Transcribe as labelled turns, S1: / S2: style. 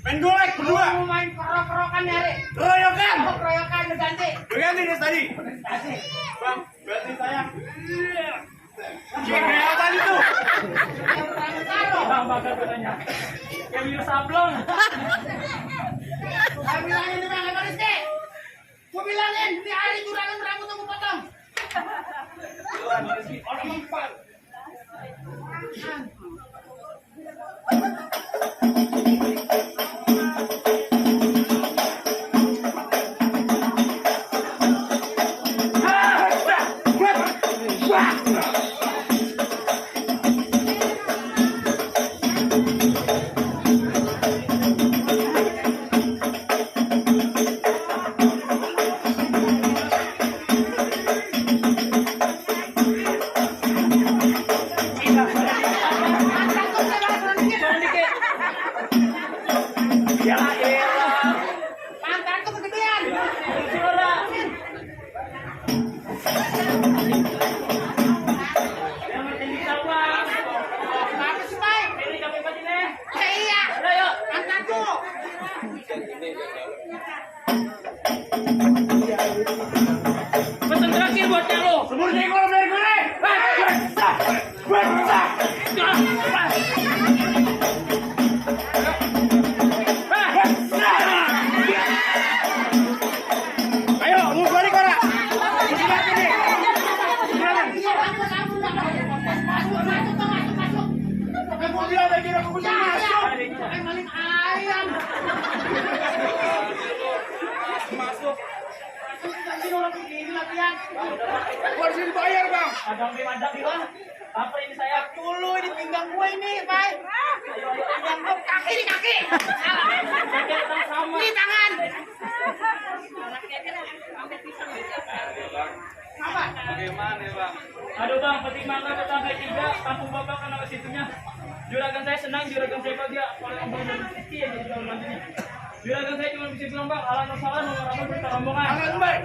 S1: Main golek berdua.
S2: Mau main kerok-kerokan ya, Re?
S1: Keroyokan.
S2: Oh, keroyokan berganti.
S1: Berganti nih tadi.
S2: Kasih.
S1: Bang, berarti saya. Kayak tadi tuh.
S2: Taruh.
S3: Bang, katanya. Kayak minum sablon.
S2: Saya bilangin nih Bang, Bang Rizky. Gua bilangin, ini hari juragan rambut aku potong.
S1: Orang mempan. Ya elah.
S2: Pantat tuh kegedean.
S3: Suara. Yang penting kita bang.
S2: Apa sih, Bay?
S3: Ini kami pasti nih.
S2: Iya.
S3: Ayo.
S2: Pantat tuh.
S3: Pesan terakhir buatnya lo.
S1: Semur jengkol dari gue. Besar. Besar. Ayo, mau balik ora? Silakan nih. Silakan.
S2: Iya, masuk. Masuk.
S1: Kan gua bilang tadi aku bisa masuk.
S2: Pakai maling ayam.
S1: Masuk.
S2: Ini orang begini latihan.
S1: Gua harus dibayar, Bang.
S3: Abang Madang bilang. Apa ini saya?
S2: Dulu ini pinggang gue ini, Bay. Pinggang gue kaki nih kaki.
S3: Sama.
S2: Ini tangan. Apa?
S1: Bagaimana, Bang?
S3: Aduh bang, pertimbangan tetangga 3, kampung bapak kan ke situnya. Juragan saya senang, juragan saya bahagia. Kalau yang bang dari Siti ya jadi calon mantunya. Juragan saya cuma bisa bilang bang, alam salah nomor apa berita rombongan.
S1: Alan, Bay.